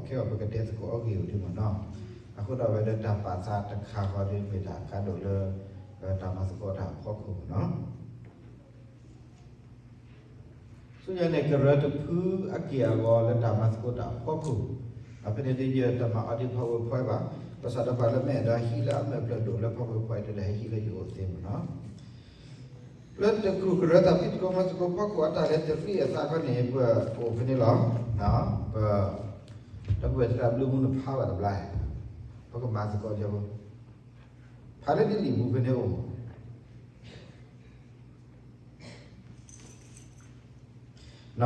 ခဲအံၤပကတဲသကိးအဂ့ၢ်အိၣ်ဒံးမ့ၢ်နီၤ. အဃိဒီးအဝဲလၢတၢ်ပာ်သးတခါဃီဒ်မ့ၢ်တၢ်ကါဒိၣ်လၢ တၢ်မၤသကိးတၢ်အဖီခိၣ်မ့ၢ်နီၤ. ဆူညါန့ၣ် ကရၢတဖုအက့ၢ်အဂီၤလၢတၢ်မၤသကိးတၢ်အဖီခိၣ်, အဖဲန့ၣ်ဒ်ယတမၤအီဒံး PowerPoint ဘၣ်, ဘၣ်ဆၣ်ဒီးပှၤလၢမ့ၢ်အဲၣ်ဒိးဟံးလၢအမဲာ်ဖျၢၣ်ဒိၣ်လၢ PowerPoint ဒ်လဲၣ် ဟဲဟံးလၢယအိၣ်သ့မ့ၢ်နီၤ. လၢတကရူၢ်ကရၢတၢ်ဖံးသကိးမၤသကိးဖီခိၣ်အတၢ်လဲၤတရံးအသးခီန့ၣ် ပအိၣ်ဖဲန့ၣ်လီၤ. ပ ဒီပုၢ်ဝဲၢ်သရၣ်ဘျုးမူနဖးဘၣ်တဘျီ, ပကမၤသကိးယၤ, ဖးလၢနလံာ်ပူၤဖဲန့ၣ်အိၣ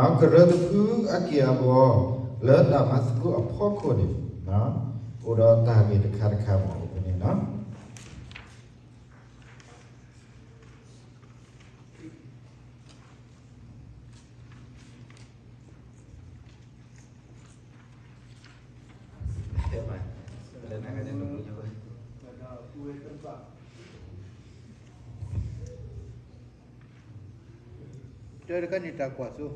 ် ကရၢတဖုအက့ၢ်အဂီၤ လၢတၢ်မၤသကိးအဖီခိၣ်န့ၣ် အိၣ်ဒီးတၢ်ဂ့ၢ်တခါတခါမ့ၢ်အိၣ်ဖဲန့ၣ်လီၤ. တၢ်တခါန့ၣ်တၢ်ကွၢ်စိ,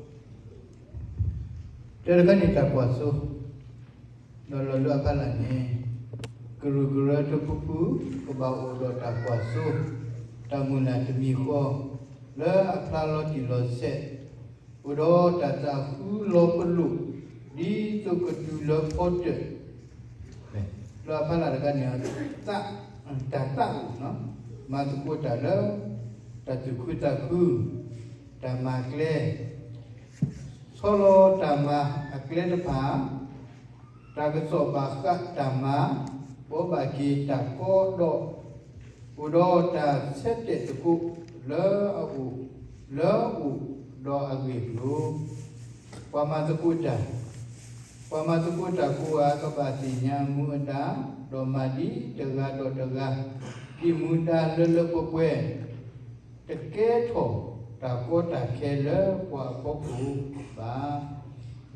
တၢ်တခါန့ၣ်တၢ်ကွၢ်စိ, ဒီးလီၤလၢအဖီလာ်န့ၣ် ကရူၢ်ကရၢတဖုဖု ကဘၣ်အိၣ်ဒီးတၢ်ကွၢ်စိ တၢ်မုၢ်လၢ်တမံၤဃီ လၢအဖျါလီၤတံၢ်လီၤဆဲး အိၣ်ဒီးတၢ်သးဃုလီၤပလိာ် ဒ်သိးကတုၤလၢဖီတၢၣ် လၢအဖီလာ်တခါန့ၣ် တၢ်သးအိၣ် မၤသကိးတၢ်လၢ တၢ်သူၣ်ခုသးခု တၢ်မၤကျဲ ဆီလီၤတၢ်မၤအကျဲတဖၣ် တၢ်ကစီၣ်ဘၣ်ဃးတၢ်မၤ ဘှီဘၣ်က့ၤတၢ်ကီဒီး အိၣ်ဒီးတၢ်ဆၢတဲာ်သကိးလၢအအိၣ် လၢအအိၣ်ဒီးအဂ့ၢ်အကျိၤ ပှၤမၤသကိးတၢ်, ပှၤမၤသကိးတၢ်ကိးဂၤ ကဘၣ်သ့ၣ်ညါမူအဒါ ဒီးမၤဒ်တဂၤဒီးတဂၤ ဒ်မူဒါလၢလၢပှဲၤပှဲၤ တကဲထီၣ်တၢ်ကီတၢ်ခဲလၢပှၤအဖီခိၣ်ဘၣ်.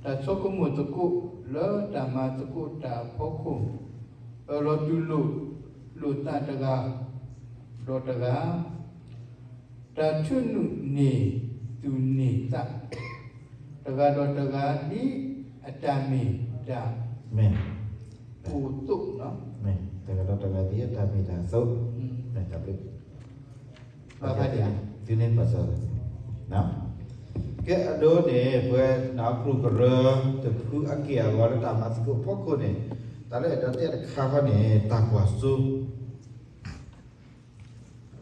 တၢ်ဆိကမိၣ်သကိးလၢတၢ်မၤသကိးတၢ်အဖီခိၣ် အၢၣ်လီၤတူၢ်လိာ်လိာ်သးတဂၤဒီးတဂၤ တၢ်ထုးနုာ်န့ၢ်သူၣ်န့ၢ်သး တဂၤဒီးတဂၤ ဒ်အတၢ်မ့ၢ်တၢ် မ့ၢ် အိၣ်အသိး မ့ၢ်တဂၤဒီးတဂၤ ဒ်အတၢ်မ့ၢ်တၢ်အသိး တၢ်ဘျုး ဘၣ်ဖးဒံး သုန့ၣ်ပစၢၤ ကဲအဒိန့ၣ် ပဝဲနကရူၢ်ကရၢတဖုအက့ၢ်အဂီၤလၢတၢ်မၤသကိးဖီခိၣ်န့ၣ် တၢ်လၢအဲၣ်ဒိးတဲတခါဃီန့ၣ် တၢ်ကွၢ်စိ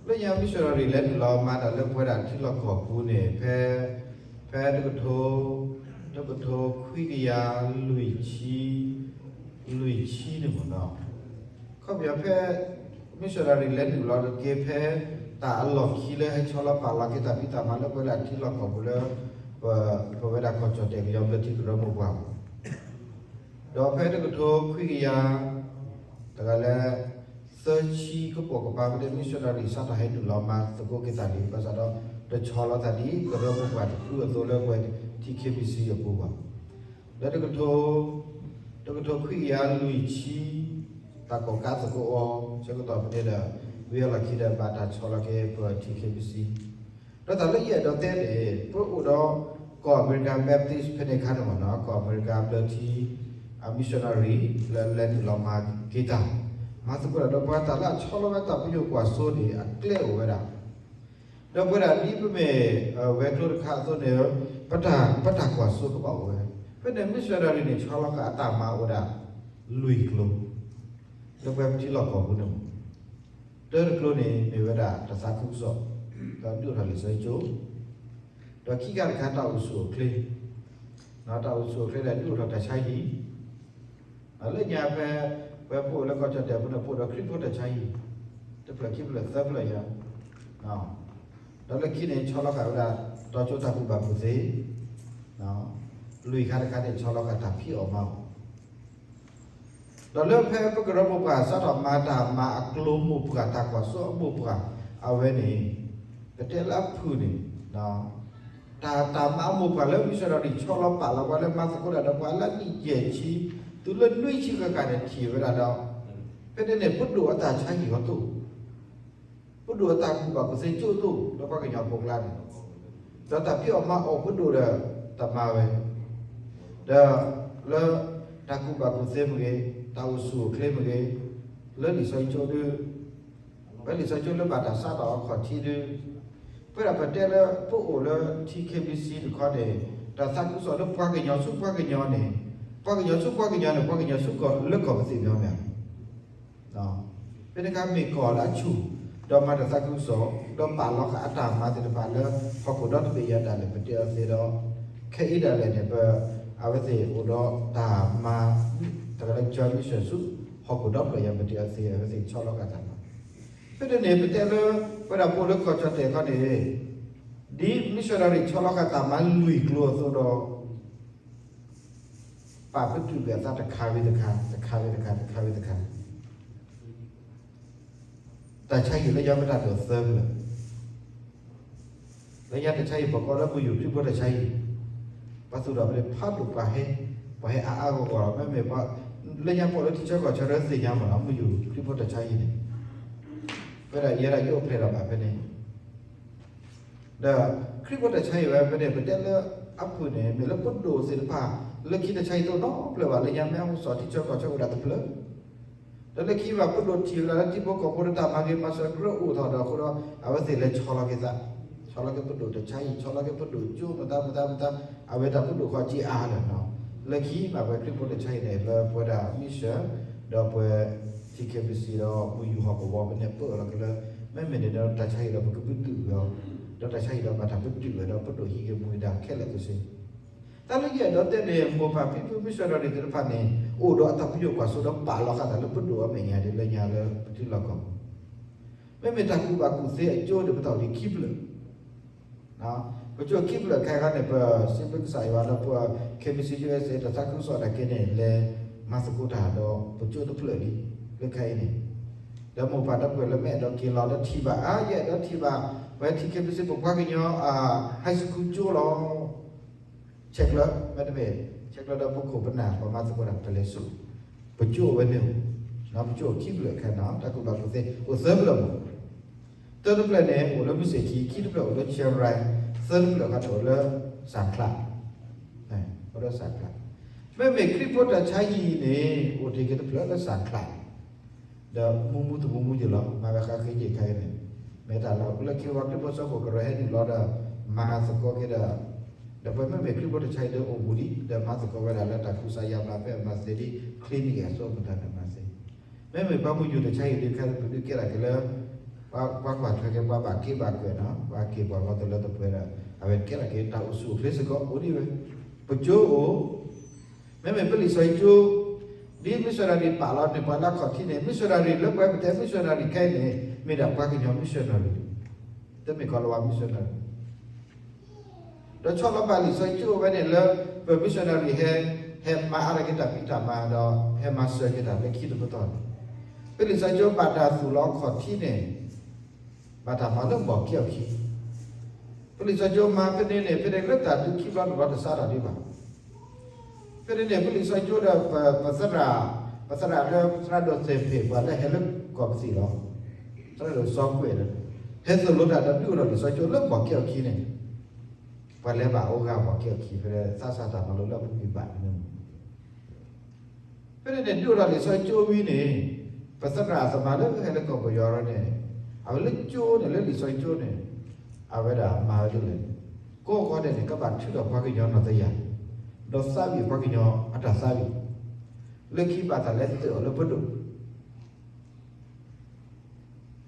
လၢညါ missionary လဲၤနုာ်လီၤမၤတၢ်လၢပဝဲဒၣ်ထံလီၢ်ကီၢ်ပူၤန့ၣ် ဖဲ ဖဲတကထိ တကထိခွံကယၤလွံၢ်ဆံ လွံၢ်ဆံန့ၣ်မ့ၢ်နီၤ, ခီပညီဖဲ missionary လဲၤနုာ်လီၤတက့ၢ် ဖဲတၢ်အလီၢ်ခံလၢဟဲဆီလီၤပာ်လီၤက့ၤတၢ်ဖံးတၢ်မၤလၢပဝဲဒၣ် ထံလီၢ်ကီၢ်ပူၤလၢ ပ ပဝဲဒၣ်ကီၢ်ကၠီၣ်တဲၣ်ကညီဘျၢထံကရၢမိၢ်ပှၢ် ဒီးဖဲတကထိခွံကယၤ တဂၤလၢ သၢဆံကပိာ်ကပၤဖဲန့ၣ် missionary စးထီၣ်ဟဲနုာ်လီၤမၤသကိးက့ၤတၢ်န့ၣ် ဘၣ်ဆၣ်ဒီး တဆီလီၤသးဒ်ကရၢမိၢ်ပှၢ်တဖုအသိးလၢပဝဲ ထံ K B C အပူၤဘၣ်. လၢတကထိ တကထိခွံကယၤလွံၢ်ဆံ တၢ်ကီၣ်ကးသကိးအီၤ ဆၢကတီၢ်ဖဲန့ၣ်ဒီး ဝံၤအလီၢ်ခံဒီးဘၣ်တၢ်ဆီလီၤက့ၤပထံ K B C ဒီးတၢ်လၢယအဲၣ်ဒိးတဲန့ၣ် ပအိၣ်ဒီးကီၢ်အမဲရကၤ Baptist ဖဲန့ၣ်အခါန့ၣ်မ့ၢ်နီၤ ကီၢ်အမဲရကၤဘျၢထံ အ missionary လၢလဲၤနုာ်လီၤမၤက့ၤတၢ် မၤသကိးတၢ်ဒီးပှၤတၢ်လၢအဆီလီၤဝဲတၢ်ပညိၣ်ကွၢ်စိန့ၣ် အကျဲအိၣ်ဝဲဒၣ် ဒီးပဝဲဒၣ်ဒ်ပမ့ၢ်ဝဲၤကျိၤတခါအသိးန့ၣ် ပတၢ် ပတၢ်ကွၢ်စိကဘၣ်အိၣ်ဝဲ ဖဲန့ၣ် missionary န့ၣ် ဆီလီၤဃာ်အတၢ်မၤအိၣ်ဝဲဒၣ် လွံၢ်ကျိၤ လၢပဝဲပထံလီၢ်ကီၢ်ပူၤန့ၣ် တၢတကျိၤန့ၣ် မ့ၢ်ဝဲဒၣ်တၢ်သးခုကစီၣ် ဒီးဒုးအိၣ်ထီၣ်လံာ်စီဆှံကၠိ ဒီးခံခါတခါတၢ်အိၣ်ဆူၣ်အိၣ်ချ့ တၢ်အိၣ်ဆူၣ်အိၣ်ချ့ဒီးဒုးအိၣ်ထီၣ်တၢ်ဆါဟံၣ် လၢညါဖဲ ပဝဲပအိၣ်လၢကီၢ်ကၠီၣ်တဲၣ်ပူၤန့ၣ် ပအိၣ်ဒီးခရံာ်ဖိတၢ်ဆါဟံၣ် တဖျၢၣ်ခံဖျၢၣ်သၢဖျၢၣ်ယါ ဒီးလၢခံန့ၣ် ဆီလီၤဃာ်ဝဲဒၣ် တီကၠိတၢ်ကူၣ်ဘၣ်ကူၣ်သ့ လွံၢ်ခါတခါန့ၣ် ဆီလီၤဃာ်တၢ်ဖံးအီၣ်မၤအီၣ် ဒီးလၢဖဲပကရၢမိၢ်ပှၢ်စးထီၣ်မၤတၢ်မၤအကျိၤမိၢ်ပှၢ် တၢ်ကွၢ်စိအမိၢ်ပှၢ် အဝဲန့ၣ် ပတဲလၢအဖုၣ်န့ၣ် တၢ် တၢ်မၤအမိၢ်ပှၢ်လၢ missionary ဆီလီၤပာ်လီၤပှၤလၢမၤသကိးတၢ်ဒီးပှၤလၢအနံၣ်ယဲၢ်ဆံ တုၤလၢနွံဆံဃၣ်ဃၣ်န့ၣ်ထံၣ်ဝဲဒၣ်ဒီး ဖဲန့ၣ်န့ၣ် ပဒိၣ်အတၢ်ဆါဟံၣ်အီၤသိး ပဒိၣ်အတၢ်ကူၣ်ဘၣ်ကူၣ်သ့ကၠိသိး လၢပှၤကညီဖိကျါန့ၣ် ဒီးတၢ်ဖံးအီၣ်မၤအီၣ်ပဒိၣ်ဒီးတမၤဝဲ ဒီးလၢ တၢ်ကူၣ်ဘၣ်ကူၣ်သ့မ့ၢ်ဂ့ၤ, တၢ်အိၣ်ဆူၣ်အိၣ်ချ့မ့ၢ်ဂ့ၤ, လၢလံာ်စီဆှံကၠိဒု, လၢလံာ်စီဆှံကၠိလၢဘၣ်တၢ်စးထီၣ်အခီၣ်ထံးဒု, ပဝဲဒၣ်ပတဲလၢပအိၣ်လၢ ထံ ခ့ဘံစံ တခီန့ၣ်, တၢ်သးခုကစီၣ်လၢပှၤကညီဆူပှၤကညီန့ၣ်, ပှၤကညီဆူပှၤကညီန့ၣ် ပှၤကညီဆူကီၢ်လၢကီၢ်ပသံၣ်မ့ၢ်မ့ၢ် ဖဲန့ၣ်အခါမ့ၢ်ကီၢ်လၢအဆူၣ်, ဒီးမၤတၢ်သးခုကစီၣ်, ဒီးပာ်လီၤဃာ်အတၢ်မၤသ့ၣ်တဖၣ်လၢ ဟီၣ်ခိၣ်ဒီတဘ့ၣ်ယၤဒၣ်လဲာ် ပတဲအီၤသ့ဒီး, ခဲအံၤဒၣ်လဲာ်န့ၣ် ပ, အဝဲသ့ၣ်အိၣ်ဒီးတၢ်မၤ, တၢ်လၢ joint mission ဆူ ဟီၣ်ခိၣ်ဒီဖျၢၣ်ယၤ ပတဲအီၤသ့ အဝဲသ့ၣ်ဆီလီၤဃာ်တၢ်မၤ, ဖဲန့ၣ်န့ၣ် ပတဲလၢ ပဝဲဒၣ်ပအိၣ်လၢကီၢ်ကၠီၣ်တဲာ်ခီန့ၣ်, ဒ် missionary ဆီလီၤဃာ်တၢ်မၤလွံၢ်ကျိၤအသိးဒီး ပာ်ပတုာ်ကွံာ်အသးတခါဝံၤတခါ, တခါဝံၤတခါ, တခါဝံၤတခါ, တၢ်ဆါဟံၣ်လၢညါမ့ၢ်တၢ်ဒိၣ်သၢဖျၢၣ်, လၢညါတၢ်ဆါဟံၣ်ပကိးလၢမုၢ်ယူၢ်ခရံာ်ဖိတၢ်ဆါဟံၣ်, ပှၤသူၣ်ထီၣ်ဖဲန့ၣ်ဖးဒိၣ်ပှၤဟဲ, ပှၤဟဲအါအါဂီၢ်ဂီၢ်လီၤ. မ့မ့ၢ်ပှၤ, လၢညါပအိၣ်လၢထံဆၢကီၢ်ဆၢဒီးသ့ၣ်ညါမ့ၢ်နီၤ မုၢ်ယူၢ်ခရံာ်ဖိတၢ်ဆါဟံၣ်န့ၣ်, ပဝဲဒၣ်ယဲဒၣ်ယအိၣ်ဖျဲၣ်ထီၣ်ဘၣ်ဖဲန့ၣ် ဒီးခရံာ်ဖိတၢ်ဆါဟံၣ်ဝဲဖဲန့ၣ် ပတဲလၢအဖုၣ်န့ၣ် မ့ၢ်လၢပဒိၣ်သ့ၣ်တဖၣ်, လၢခံတၢ်ဆါဟံၣ်တအိၣ်နီတဖျၢၣ်ဘၣ်, လၢညါမ့ၢ်ဟဲအိၣ်စီၤထံဆၢကီၢ်ဆၢအိၣ်ဒၣ်တဖျၢၣ်, ဒီးလၢခံဘၣ်ပဒိၣ်ထံၣ်ဝဲဒၣ်လၢထံဖိကီၢ်ဖိဒီးတၢ်မၤဂ့ၤမၤစၢၤကြၢးအိၣ်ထီၣ်ဒီးအဃိဒီး အဝဲသ့ၣ်လဲၤဆီလီၤက့ၤသး, ဆီလီၤက့ၤပဒိၣ်တၢ်ဆါဟံၣ်, ဆီလီၤက့ၤပဒိၣ်ကၠိမတၤမတၤမတၤ, အဝဲတၢ်ပဒိၣ်ဃီက့ၤအါလၢာ်နီၤ, လၢခံဘၣ်ပှၤခရံာ်ဖိတၢ်ဆါဟံၣ်န့ၣ် လၢပဝဲဒၣ် mission ဒီးပှၤ ထံ ခ့ဘံစံ ဒီးမုၢ်ယူၢ်ဟီၣ်ကဝီၤ ပနဲၣ်ပၢၢ်လီၤက့ၤလၢ မ့မ့ၢ်န့ၣ်ဒီးတၢ်ဆါဟံၣ်ဒီးပကပတုာ်ဝဲအီၤ, ဒီးတၢ်ဆါဟံၣ်ဒီးဘၣ်တၢ်ပတုာ်ဝဲဒီးပဒိၣ်ဟံးက့ၤမူဒါခဲလၢာ်ခဲဆ့, တၢ်လၢယအဲၣ်ဒိးတဲန့ၣ် မိၢ်ပၢ်ဖံဖု missionary သ့ၣ်တဖၣ်န့ၣ် အိၣ်ဒီးအတၢ်ပညိၣ်ကွၢ်စိဒီးပာ်လီၤဃာ်တၢ်လၢပဒိၣ်အမဲာ်ညါဒ်လၢညါလၢပထံလီၢ်ကီၢ် မ့မ့ၢ်တၢ်ကူၣ်ဘၣ်ကူၣ်သ့အကၠိန့ၣ် ပတၢ်အိၣ်ဒံးခံဖျၢၣ်, ပကၠိခံဖျၢၣ်ခဲခါန့ၣ် ပစံးဘျုးကစၢ်ယွၤလၢပှၤ ခ့ဘံစံ USA တၢ်သးခုကစီၣ်တၢ်က့န့ၣ် လဲၤမၤသကိးတၢ်ဒီးပကၠိတဖျၢၣ်လံ လၢခဲအံၤန့ၣ်, ဒီးမိၢ်ပၢ်ဒီပုၢ်ဝဲၢ်လၢမ့ၢ်အဲၣ်ဒိးက့ၤလီၤလၢထံၣ်ဘၣ် အါ ယအဲၣ်ဒိးထံၣ်ဘၣ် ပှၤထံ ခ့ဘံစံ ပပှၤကညီ high school ကၠိလီၤ ဆဲးကျၢ မ့တမ့ၢ် ဆဲးကျၢဒီးပခိၣ်ပနၢ် ပှၤမၤသကိးတၢ် ပလဲၤဆူ ပကၠိဝဲန့ၣ်, ပကၠိခံဖျၢၣ်ခဲနီၤ တၢ်ကူၣ်ဘၣ်ကူၣ်သ့အိၣ်သၢဖျၢၣ်မး, တၢတဖျၢၣ်န့ၣ် အိၣ်လၢမုၢ်ဆ့ၣ်ခံ, ခံတဖျၢၣ်အိၣ်လၢ Chiang Rai, သၢတဖျၢၣ်ခါန့ၣ်အိၣ်လၢ စၣ်ချး, အိၣ်လၢစၣ်ချး, မ့မ့ၢ်ခရံာ်ဖိတၢ်ဆါဟံၣ်န့ၣ် အိၣ်တ့ၢ်က့ၤတဖျၢၣ်လၢစၣ်ချး ဒီးမူမူတမူမူယံာ်လီၤ မၤဝဲဃါဃ့ယံာ်ခဲအံၤန့ၣ်, မ့ၢ်တၢ်လၢလၢခံဝဲခရံာ်ဖိစီၤခိၣ်ကရၢဟဲနုာ်လီၤဒီး မၤသကိးက့ၤဒီး, ဒီးပမ့မ့ၢ်ခရံာ်ဖိတၢ်ဆါဟံၣ်ဒီးအိၣ်မူဒံး ဒီးမၤသကိးဝဲဒၣ်လၢတၢ်ကူစါယါဘျါဖဲအမၤသ့ဒ် clinic အစိပတၢ်န့ၣ်မၤသ့, မ့မ့ၢ်ပှၤမုၢ်ယူၢ်တၢ်ဆါဟံၣ်ဒုးခဲပဒုးကဲထီၣ်က့ၤလၢ ပှၤကွၢ်ထွဲက့ၤ ပှၤဘၣ်က့ဘၣ်ကွဲးနီၤ ပှၤက့ၤပှၤဂီၤတလၢတပှဲၤဒီး အဝဲကဲထီၣ်က့ၤတၢ်အိၣ်ဆူၣ်အိၣ်ချ့စ့ၢ်ကီးအိၣ်ဒံးဝဲ, ပကၠိအိၣ် မ့မ့ၢ်ပလံာ်စီဆှံကၠိ, ဒ် missionary ပာ်လီၤန့ၢ်ပှၤလၢအခီၣ်ထံးန့ၣ် missionary လၢပှၤပတဲ missionary ခဲအံၤန့ၣ် မ့ၢ်ဒၣ်ပှၤကညီ missionary တမ့ၢ်ကီၤလၤဝါ missionary ဒီးဆီလီၤဘၣ်လံာ်စီဆှံကၠိဝဲန့ၣ်လၢ ပ missionary ဟဲ, ဟဲမၤအါထီၣ်က့ၤတၢ်ဖံးတၢ်မၤဒီး ဟဲမၤစၢၤက့ၤတၢ်လၢခံတပတီၢ်န့ၣ်, ပလံာ်စီဆှံကၠိဘၣ်တၢ်သူၣ်လီၤအခီၣ်ထံးန့ၣ် ဘၣ်တၢ်မၤလၢဘီၣ်ကဲအီၤခံ, ပလံာ်စီဆှံကၠိမၤဖဲန့ၣ်န့ၣ် ဖဲန့ၣ်လၢတၢ်ဒုးခံဘျီတဘျီတစးထီၣ်ဒံးဘၣ်. ဖဲန့ၣ်န့ၣ် ပလံာ်စီဆှံကၠိဒီး ပသရၣ်, ပသရၣ်လၢသရၣ်ဒိၣ်သ့ၣ်ဖ့ၣ် ပှၤလၢဟဲလၢကီၢ်ပသံၣ်လီၤ. သရၣ်ဒိၣ်စီၤကွဲးဒီး ဟဲသိၣ်လိတၢ်ဒီးဒုးအိၣ်ထီၣ်လံာ်စီဆှံကၠိလၢဘီၣ်ကဲအီၤခံန့ၣ် ပှၤလဲၤဘၣ်အိၣ်ဂၤဘီၣ်ကဲအီၤခံ ဖဲသးစၢ်တၢ်မၤလိလၢအပူၤကွံာ်ဘၣ်န့ၣ် ဖဲန့ၣ်န့ၣ် ဒုးအိၣ်ထီၣ်လံာ်စီဆှံကၠိဝံၤန့ၣ် ပသရၣ်သမါလၢဟဲလၢကီၢ်ပယီၤန့ၣ် အဝဲလၢကၠိန့ၣ် လၢလံာ်စီဆှံကၠိန့ၣ် အဝဲဒၣ်မၤဝဲဒ်လဲၣ်န့ၣ် ကိးဂီၤဒဲးန့ၣ် ကဘၣ်ထုးထီၣ်ပှၤကညီနီၢ်သယၢ် ဒီးသးဝံၣ်ပှၤကညီအတၢ်သးဝံၣ် လၢခံဘၣ်တၢ်လဲၤသုးအီၤလၢပဒိၣ်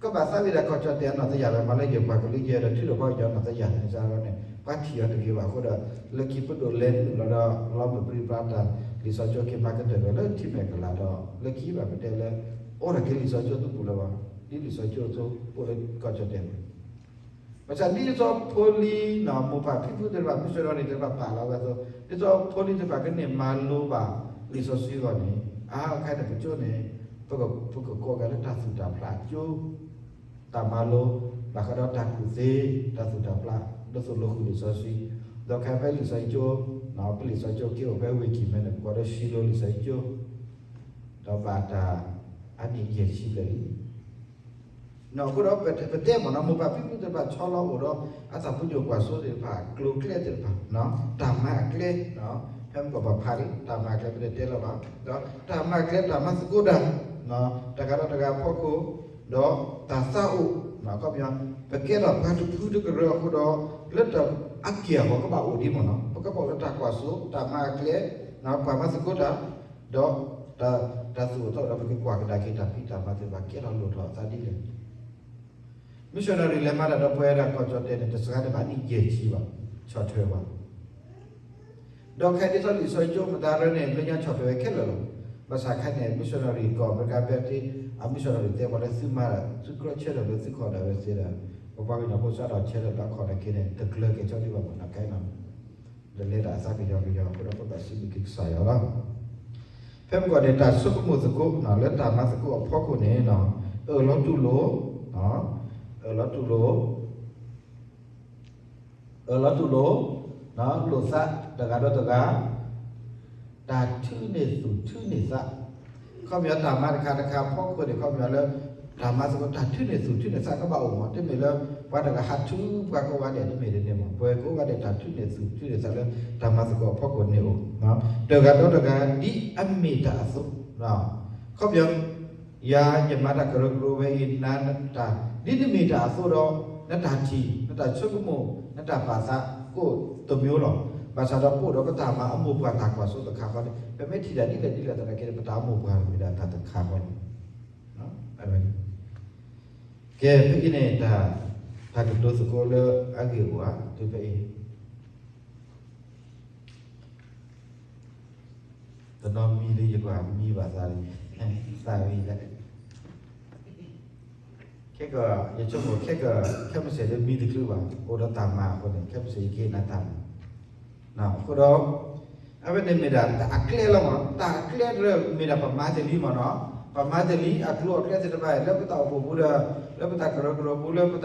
ကဘၣ်သးဝံၣ်ဒၣ်ကီၢ်ကၠီၣ်တဲာ်အနီၢ်သယၢ်ဝဲ မၤလၢယဲၢ်ပှၤကလုာ်ယဲၢ်ဒီးထုးထီၣ်ပှၤကညီနီၢ်သယၢ်န့ၣ်စ့ၢ်ကီးန့ၣ် ပှၤထံၣ်အီၤတဂ့ၤဘၣ်အဃိဒီး လၢခံပဒိၣ်လဲၤနုာ်လီၤဒီး လီမုၢ်ပြံပြါတၢ်လံာ်စီဆှံကၠိက့ၤမၤကတၢၢ်ဝဲလၢထံမဲာ်ကလၤဒီး လၢခံဘၣ်ပတဲလၢ အိၣ်ထီၣ်က့ၤလံာ်စီဆှံကၠိတပူၤလၢၤဘၣ် ဒ်လံာ်စီဆှံကၠိအသိးအိၣ်လၢကီၢ်ကၠီၣ်တဲာ်န့ၣ် ဘၣ်ဆၣ်ဒ်သိးဖိလံၤနီၢ်မိၢ်ပၢ်ဖံဖုသ့ၣ်တဖၣ် မုၢ်စၢၤဒီးန့ၣ်သ့ၣ်တဖၣ်ပာ်လီၤဝဲအသိး ဒ်သိးဖိလံၤသ့ၣ်တဖၣ်ကန့ၢ်မၤလိဘၣ်လံာ်စီဆှံအဂီၢ်န့ၣ် အါခါန့ၣ်ပကၠိန့ၣ် ပကကိးက့ၤလၢတၢ်သူၣ်တၢ်ဖျးကၠိ တၢ်မၤလိ ဘၣ်ဃးဒီးတၢ်ကူၣ်သ့ တၢ်သူၣ်တၢ်ဖျး ဒ်သိးလိာ်ဃုာ်လံာ်စီဆှံ ဒီးခဲဖဲလံာ်စီဆှံကၠိ ပလံာ်စီဆှံကၠိက့ၤအိၣ်ဖဲဝ့ၢ်ကံၢ်မဲန့ၣ် ပကိးဒီးရှံလိလံာ်စီဆှံကၠိ ဒီးဘၣ်တၢ်အနံၣ်ယဲၢ်ဆံဘျဲၣ်လံ အဃိဒီးပတဲမ့ၢ်နီၤ မိၢ်ပၢ်ဖံဖုသ့ၣ်တဖၣ်ဆီလီၤအိၣ်ဒီး အတၢ်ပညိၣ်ကွၢ်စိသ့ၣ်တဖၣ် ကျိၤကျဲသ့ၣ်တဖၣ် တၢ်မၤအကျဲ ဖဲမုၢ်ကီၢ်ပၤဖးလံ တၢ်မၤကျဲပတတဲလၢၤဘၣ်, ဒီးတၢ်မၤကျဲတၢ်မၤသကိးတၢ်, တဂၤဒီးတဂၤအဖီခိၣ်, ဒီးတၢ်သးအိၣ်, ခီပညီ, ပကဲထီၣ်ပှၤတဖုတကရၢအဃိဒီး, လၢတၢ်အက့ၢ်အဂီၤကဘၣ်အိၣ်ဒ်မ့ၢ်နီၤ, ပကဘၣ်အိၣ်လၢတၢ်ကွၢ်စိ, တၢ်မၤကျဲ, ပှၤမၤသကိးတၢ်, ဒီးတၢ်သူၣ်အိၣ်သးအိၣ်ဒီး ပကကွၢ်ကဒါက့ၤတၢ်ဖံးတၢ်မၤသ့ၣ်တဖၣ် ကဲထီၣ်လိၣ်ထီၣ်အသးဒ်လဲၣ်. missionary လဲၤမၤတၢ်ဒီးပဝဲဒၣ်ကီၢ်ကၠီၣ်တဲာ်န့ၣ် တစှၤန့ၢ်ဘၣ်နံၣ်ယဲၢ်ဆံဘၣ်, ဆီၣ်ထွဲဘၣ်. ဒီးခဲအံၤဒ်သိးလံာ်စီဆှံကၠိမတၤရၢန့ၣ် လၢညါဆီၣ်ထွဲဝဲခဲလၢာ်လီၤ. ဘၣ်ဆၣ်ခဲအံၤန့ၣ် missionary ကီၢ်အမဲရကၤ ဖဲတ့ၢ် အ missionary တဲပှၤလၢသုမၤ သုကြၢးဆၢထၢၣ်လၢသုခီၣ်ဒၣ်ဝဲသ့ဒီး ပပှၤကညီဖိစးထီၣ်ဆၢထၢၣ်လၢအခီၣ်န့ၣ်က့န့ၣ် တကျၢၤကဲဆီဒံးဘၣ်မ့ၢ်နီၤ ခဲအံၤနီၤ ဒီးလဲၤဒၣ်အသးကယီကယီအဃိဒီး ပဘၣ်စံးဘျုးက့ၤကစၢ်ယွၤလီၤ. ဖဲမုၢ်ကီၢ်န့ၣ် တၢ်ဆိကမိၣ်သကိး လၢတၢ်မၤသကိးအဖီခိၣ်န့ၣ် အၢၣ်လီၤတူၢ်လိာ်, အၢၣ်လီၤတူၢ်လိာ်, အၢၣ်လီၤတူၢ်လိာ်, လိာ်သးတဂၤဒီးတဂၤ တၢ်ထုးန့ၢ်သူၣ်ထုးန့ၢ်သး, ခီပညီတၢ်မၤတခါတခါဖီခိၣ်န့ၣ် ခီပညီလၢ တၢ်မၤသကိးတၢ်ထုးန့ၢ်သူၣ်ထုးန့ၢ်သးကဘၣ်အိၣ်မး တမ့ၢ်လၢ ပှၤတဂၤဟးထုးပှၤကိးဂၤဒဲး တမ့ၢ်ဒ်န့ၣ်မး ပဝဲကိးဂၤဒဲးတၢ်ထုးန့ၢ်သူၣ်ထုးန့ၢ်သးလၢတၢ်မၤသကိးအဖီခိၣ်န့ၣ်အိၣ်, တဂၤဒီးတဂၤဒ်အမ့ၢ်တၢ်အသိး, ခီပညီ ယၤယမၤတၢ်ကရၢကရိဝဲအံၤ နတၢ် ဒ်နမ့ၢ်တၢ်အသိးဒီး နတၢ်ထံၣ် နတၢ်ဆိကမိၣ် နတၢ်ပာ်သး ကိးတမျိုးလီၤ. ဘၣ်ဆၣ်ဒီး ပအိၣ်ဒီးပတၢ်မၤအမိၢ်ပှၢ်တၢ်ကွၢ်စိတခါဃီန့ၣ် ပမ့ၢ်ထံၣ်တၢ်ဒ်လဲၣ်ဒ်လဲၣ်သနာ်က့ ပတၢ်အမိၢ်ပှၢ်မ့ၢ်ဒၣ်တၢ်တခါဃီန့ၣ် ကဲ ဖဲအံၤန့ၣ် တၢ် တၢ်ကတိၤသကိးလၢအဂ့ၢ်အိၣ်ဧါ တုၤဖဲအံၤ တနီၤမံလံ ယကွၢ်မံဘၣ်သးလံ သးဝံၤလံ ခဲကီး ယဆိကမိၣ် ခဲကီး ခဲမုၢ်ဆ့ၣ်လၢမံတချုးဘၣ် အိၣ်ဒီးတၢ်မၤအဃိန့ၣ် ခဲမုၢ်ဆ့ၣ်ယကဟ့ၣ်နၤတၢ်မၤ အဃိဒီး အဝဲန့ၣ်မ့ၢ်ဒၣ်တၢ်အကျဲလီၤမး တၢ်အကျဲတရၢမ့ၢ်ဒၣ်ပမၤတ့ၢ်လံမးနီၤ ပမၤတ့ၢ်လံ အကျိၤအကျဲသ့ၣ်တဖၣ် လၢပတၢ်အိၣ်ဖှိၣ်ပူၤဒီး လၢပတၢ်ကရၢကရိပူၤ လၢပတၢ်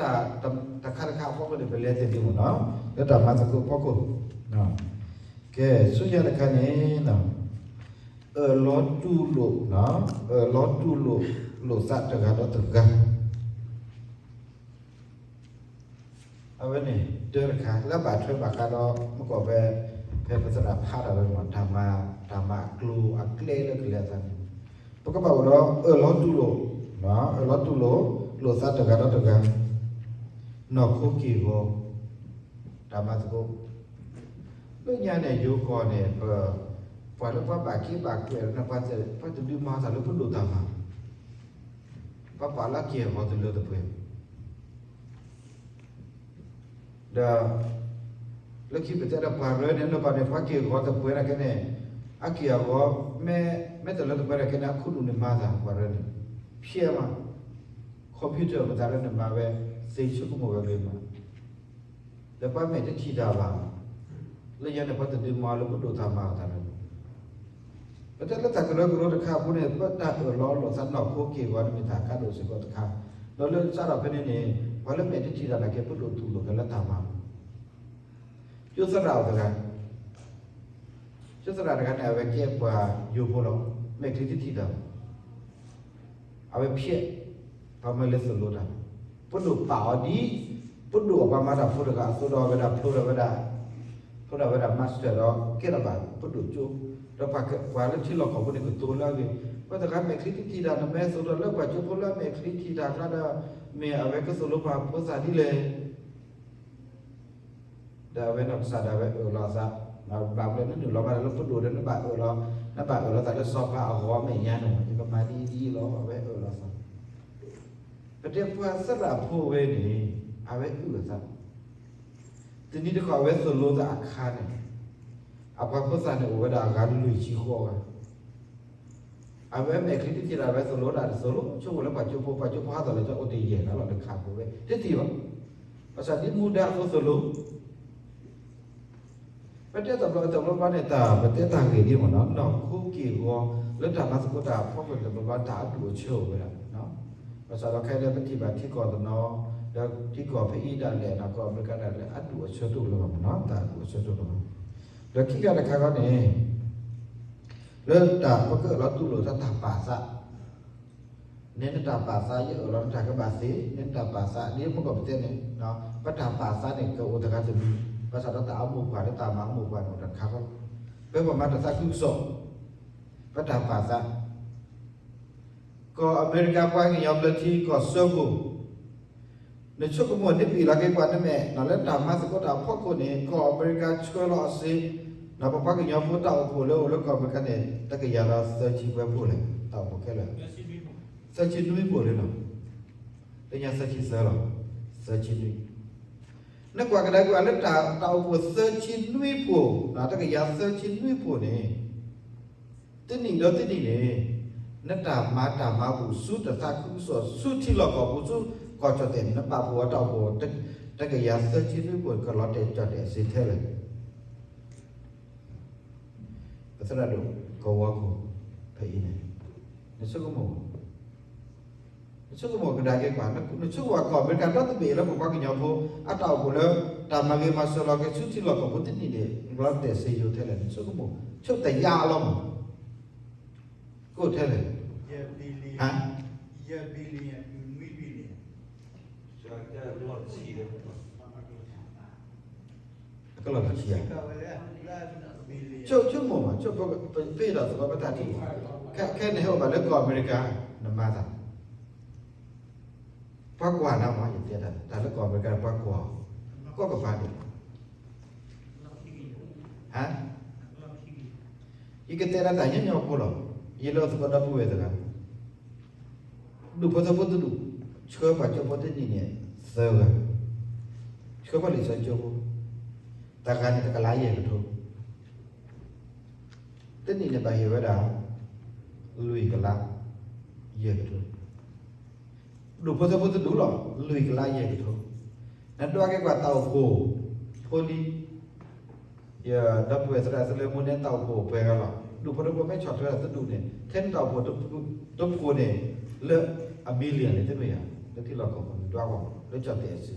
တခါတခါအဖီခိၣ်န့ၣ် ပလဲၤတ့ၢ်လံမးနီၤ လၢတၢ်မၤသကိးအဖီခိၣ် ကဲ ဆူညါတခါန့ၣ် အၢၣ်လီၤတူၢ်လိာ် အၢၣ်လီၤတူၢ်လိာ် လိာ်သးတဂၤဒီးတဂၤ အဝဲန့ၣ် တၢတခါ လၢဘၣ်ထွဲဘၣ်ဃးဒီး မုၢ်ကီၢ်ဖဲ ဖဲပသရၣ်ဖးတၢ်ဝဲမး တၢ်မၤ တၢ်မၤအကျိၤအကျဲလၢကလဲၤအသးန့ၣ် ပကဘၣ်အိၣ်ဒီးအၢၣ်လီၤတူၢ်လိာ် အၢၣ်လီၤတူၢ်လိာ် လိာ်သးတဂၤဒီးတဂၤ နီၢ်ခိက့ၢ်ဂီၤ တၢ်မၤသကိး လၢညါန့ၣ် ယိၤကီၢ်န့ၣ် ပ ပှၤလၢပှၤဘၣ်က့ဘၣ်ကွဲးလၢ ပှၤတဒုးမၤသးလၢပဒိၣ်တၢ်မၤ ပှၤပာ်လၢက့ၢ်ဂီၤတလၢတပှဲၤ ဒီး လၢခံပတဲဒီးပှၤရၢန့ၣ် နကီၢ်န့ၣ် ပှၤက့ၢ်ဂီၤတပှဲၤနာ်က့န့ၣ် အက့ၢ်အဂီၤ မ့ၢ် မ့ၢ်တလၢတပှဲၤနာ်က့န့ၣ် အခိၣ်နူာ်န့ၣ်မၤသးပှၤရၢန့ၣ် ဖျဲးမး computer မတၤရၢန့ၣ်မၤဝဲ သ့ဆိကမိၣ်ဝဲဂ့ၤမး ဒီးပှၤမဲာ်တထံၣ်တၢ်ဘၣ် လၢညါန့ၣ် ပှၤတဒုးမၤလၢပဒိၣ်တၢ်မၤအသးလၢ ပတဲလၢတၢ်ကရၢကရိတခါအပူၤန့ၣ် ပတၢ်အၢၣ်လီၤလိာ်သးနီၢ်ခိက့ၢ်ဂီၤန့ၣ်မ့ၢ်တၢ်ကါဒိၣ်စ့ၢ်ကီးတခါ ဒီးလၢစးထီၣ်ဖဲန့ၣ်န့ၣ် ပှၤလၢမဲာ်တထံၣ်တၢ်နာ်က့ ပဒိၣ်တူၢ်လိာ်က့ၤလၢတၢ်မၤ ကၠိသရၣ်အိၣ်တဂၤ ကၠိသရၣ်တဂၤန့ၣ် အဝဲကဲပှၤယိၤဖိလီၤ မဲာ်ချံတထံၣ်တၢ် အဝဲဖျဲး ပှၤမၢလဲၤသိၣ်လိတၢ် ပဒိၣ်ပာ်အီၤဒ် ပဒိၣ်အပှၤမၤတၢ်ဖိတဂၤအသိးဒီးဝဲဒၣ်ဖျိဒီးဝဲဒၣ် ဖျိဒီးဝဲဒၣ် master ဒီးကဲထီၣ်ဘၣ်ပဒိၣ်ကၠိ ဒီးပှၤလၢထံလီၢ်ကီၢ်ပူၤန့ၣ်ကတိၤလၢအဂ့ၢ် ပှၤတဂၤမဲာ်ချံတထံၣ်တၢ် နမ့ၢ်သိၣ်လိလၢပှၤကၠိဖိလၢအမဲာ်ချံထံၣ်တၢ်ကျါဒီး မ့ၢ်အဝဲကသိၣ်လိပှၤဖိသၣ်ဒ်လဲၣ် ဒီးအဝဲနီၢ်ကစၢ်ဒၣ်ဝဲအၢၣ်လီၤအသး ဘၣ်မနုၤနနုာ်လီၤမးလၢပဒိၣ်ဒီးနဘၣ်အၢၣ်လီၤ နဘၣ်အၢၣ်လီၤသးလၢစီၤပၤအဂီၢ်မဲာ်ညါန့ၣ် ယကမၤဒ်အံၤဒ်အံၤလီၤ အဝဲအၢၣ်လီၤသး ပတဲပှၤသရၣ်ဖိဝဲန့ၣ် အဝဲအုၣ်အသး တနံၤတခီအဝဲသိၣ်လိသးအခါန့ၣ် အပှၤဖိသၣ်န့ၣ်အိၣ်ဝဲဒၣ်အဂၤလွံၢ်ဆံဃိးဂၤ အဝဲမဲာ်ချံတထံၣ်တၢ်ဝဲသိၣ်လိတၢ်တသိၣ်လိ ဆိကမိၣ်လၢပှၤကၠိဖိ ပှၤကၠိဖိဟးထီၣ်လၢကၠီအိၣ်တယဲၢ်ဂၤလီၤ တခါဖိဝဲ တသ့ဘၣ် ဘၣ်ဆၣ်ဒ်မူဒါအသိးသိၣ်လိ ပတဲတဘျီတဘျီဘျီန့ၣ် တၢ်ပတဲတၢ်ဂ့ၢ်ဒ်မ့ၢ်နီၤ နီၢ်ခိက့ၢ်ဂီၤ လၢတၢ်မၤသကိးတၢ်အဖီခိၣ်န့ၣ် တဘျီဘျီတၢ်အဒူၣ်အဆၢအိၣ်ဝဲဒၣ် ဘၣ်ဆၣ်ဒီးခဲအံၤလၢပထံၣ်ဘၣ်ထံကီၢ်တနီၤ ဒီးထံကီၢ်ဖဲအံၤဒၣ်လဲာ် နီၢ်ကီၢ်အမဲရကၤဒၣ်လဲာ် အဒူၣ်အဆၢတအိၣ်လၢၤဘၣ်မ့ၢ်နီၤ တၢ်အဒူၣ်အဆၢတအိၣ်လၢၤဘၣ် ဒီးခံခါတခါခီန့ၣ် လၢတၢ်ပကအၢၣ်လီၤတူၢ်လိာ်တၢ်တၢ်ပာ်သး နဲနတၢ်ပာ်သး ယအၢၣ်လီၤနတၢ်ကဘၣ်သ့ နဲနတၢ်ပာ်သး ဒ်မုၢ်ကီၢ်ပတဲန့ၣ် ပတၢ်ပာ်သးန့ၣ် ကအိၣ်တဂၤတမံၤ ဘၣ်ဆၣ်ဒီးတၢ်အမိၢ်ပှၢ်လၢတၢ်မၤအမိၢ်ပှၢ်န့ၣ်အိၣ်တခါဃီလီၤ ပမၤတၢ်သးခုကစီၣ်, ပတၢ်ပာ်သး, ကီၢ်အမဲရကၤပှၤကညီဘျၢထံ ကီၢ်စၢဖှိၣ်, နဆိကမိၣ်န့ၣ် ပံၤလီၤက့ၤကွၢ်နမဲာ် လၢတၢ်မၤသကိးတၢ်အဖီခိၣ်န့ၣ် ကီၢ်အမဲရကၤဆှၢလီၤအစ့ ဒီးပပှၤကညီဖိတၢ်အိၣ်ဖှိၣ်လၢအိၣ်လၢကီၢ်အမဲရကၤန့ၣ် တကယၤဒီးသၢဆံဘျဲၣ်ဖှိၣ်လဲၣ်, တၢ်အိၣ်ဖှိၣ်ခဲလၢာ်, သၢဆံနွံဖှိၣ်လံလီၤ, လၢညါသၢဆံသၢလီၤ, သၢဆံနွံ နကွၢ်ကဒါက့ၤလၢတၢ်အိၣ်ဖှိၣ်သၢဆံနွံဖှိၣ်, တကယၤသၢဆံနွံဖှိၣ်န့ၣ်, တနံၣ်ဒီးတနံၣ်န့ၣ်, နတၢ်မၤတၢ်မၤဘူၣ်ဆူတၢ်သးခုကစီၣ် ဆူထံလီၢ်ကီၢ်ပူၤ ဆူကီၢ်ကၠီၣ်တဲၣ်န့ၣ် နပာ်ဖှိၣ်အတၢ်အိၣ်ဖှိၣ် တကယၤသၢဆံနွံဖှိၣ် ကလီၤတဲာ်ကၠီၣ်တဲာ်စ့ထဲလဲၣ်. ပသရၣ်ဒိၣ်ကဝီၤခိၣ် ဖဲအံၤန့ၣ်, နဆိကမိၣ်, နဆိကမိၣ်ကဒါက့ၤကွၢ်, နဆိကမိၣ်ကီၢ်အမဲရကၤဒီတဘ့ၣ်လၢပပှၤကညီဖိ အတၢ်အိၣ်ဖှိၣ်လၢ တၢ်မၤဂ့ၤမၤစၢၤလီၤက့ၤဆူထံလီၢ်ကီၢ်ပူၤတနံၣ်န့ၣ် ကလီၤတဲာ်စ့ယိၤထဲလဲၣ်, နဆိကမိၣ်, ဆိတယါလီၤမး, ကအိၣ်ထဲလဲၣ်, ဟါ ကလီၤတဆံဧါ, ဆိကမိၣ်မး, ဆိပ့ၤဒီးသဝီပတၢ်ထံၣ်, ခဲခဲနဟဲအိၣ်ဘၣ်လၢကီၢ်အမဲရကၤ, နမၤသး, ပှၤကွၢ်နၤမး ယတဲဒၣ် တၢ်လၢကီၢ်အမဲရကၤ ပှၤကွၢ်, ကွၢ်ကပၤန့ၣ်, ဟါ, ယကတဲဒၣ်တၢ်ညီညီဖိလီၤ, ယလၢသကိးဒီပုၢ်ဝဲၢ်တဂၤ ဒူၣ်ဖိထၢဖိတဒူၣ်, ဆှၢပှၤကၠိဖိတနံၣ်န့ၣ် သၢဂၤ, ဆှၢပှၤလံာ်စီဆှံကၠိဖိ, တဂၤန့ၣ်တကလးယဲၢ်ကထိ, တနံၣ်န့ၣ်ဘၣ်ဟ့ၣ်ဝဲဒၣ် လွံၢ်ကလး ယဲၢ်ကထိ, ဒူၣ်ဖိထၢဖိတဒူၣ်လီၤ, လွံၢ်ကလးယဲၢ်ကထိ, နဒွးက့ၤကွၢ်တၢ်အိၣ်ဖှိၣ်, ဖိလံ ယဒီပုၢ်ဝဲၢ်သရၣ်သ့လၢမူန့ၣ် တၢ်အိၣ်ဖှိၣ်ပှဲၤဂၤလီၤ, ဒူၣ်ဖိထၢဖိမ့ၢ်ဆီၣ်ထွဲတဒူၣ်န့ၣ် ထဲနတၢ်အိၣ်ဖှိၣ်တဖှိၣ်န့ၣ် လၢအ million န့ၣ် တမ့ၢ်ဧါ, လၢထံလီၢ်ကီၢ်ပူၤန့ၣ် ဒွးဂီၢ် လၢကၠီၣ်တဲာ်အစု,